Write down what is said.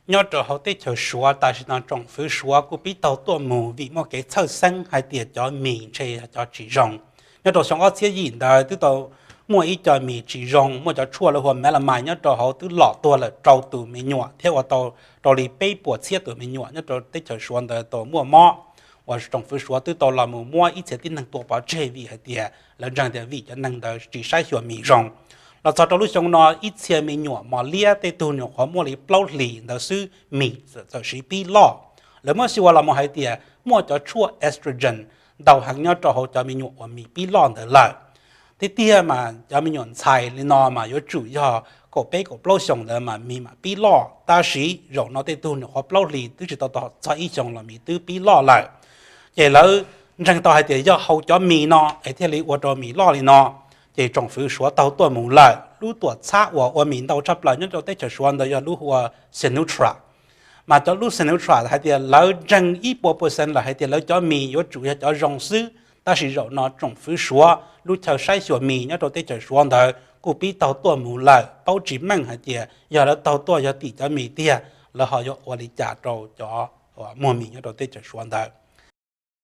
Nyob rau hauv teb chaws Suav tam sim no tsoom fwv Suav kuj pib taug tuaj mus vim muaj kev txhawj xeeb hais tias cov mis ntshe yog cov tsis zoo. Nyob rau xyoo ob txhiab yim ntawd twb tau muaj ib co mis tsis zoo, muaj cov tshuaj lawv hu ua melamine nyob rau hauv twb lom tuag lawm rau tus me nyuam thiab ua tau rau li peb puas txhiab tus me nyuam nyob rau teb chaws Suav ntawd tau muaj mob, uas tsoom fwv Suav twb tau los mus muab ib txhia tib neeg tua pov tseg vim hais tias lawv ntseeg tias vim cov neeg ntawd tsis saib xyuas mis zoo. Los txog rau lub xyoo no ib txhia me nyuam mos liab tej tug nyuam qhuav muaj li plaub hlis ntawd xwb mis txawm siv pib loj. Lawv muab xyuas los mus hais tias muaj cov tshuaj estrogen ntau heev nyob rau hauv cov me nyuam uas mis pib loj ntawd lawm. Tiag tiag mas cov me nyuam ntxhais li no mas yuav tsum yog kaum peb kaum plaub xyoos ntawd mas mis mam pib loj, tab sis zaum no tej tug nyuam qhuav plaub hlis twb tsis tau txog ib xyoos los mis twb pib loj lawm. Ces lawv ntseeg tau hais tias yog haus cov mis no es thiaj li ua rau mis loj li no. Ces tsoom fwv Suav taug tuaj mus lawm, lub tuam txhab uas ua mis ntau tshaj plaws nyob rau teb chaws Suav ntawd yog lub hu ua Sinutra. Mas cov lub Sinutra hais tias lawv ntseeg ib puas percent lawm hais tias lawv cov mis yuav tsum yog cov zoo xwb, tab sis zaum no tsoom fwv Suav lub chaw saib xyuas mis nyob rau teb chaws Suav ntawd kuj pib taug tuaj mus lawm, paub tsis meej hais tias yog lawv taug tuaj yog tim cov mis tiag, lawv ho yuav ua li cas rau cov muag mis nyob rau teb chaws Suav ntawd.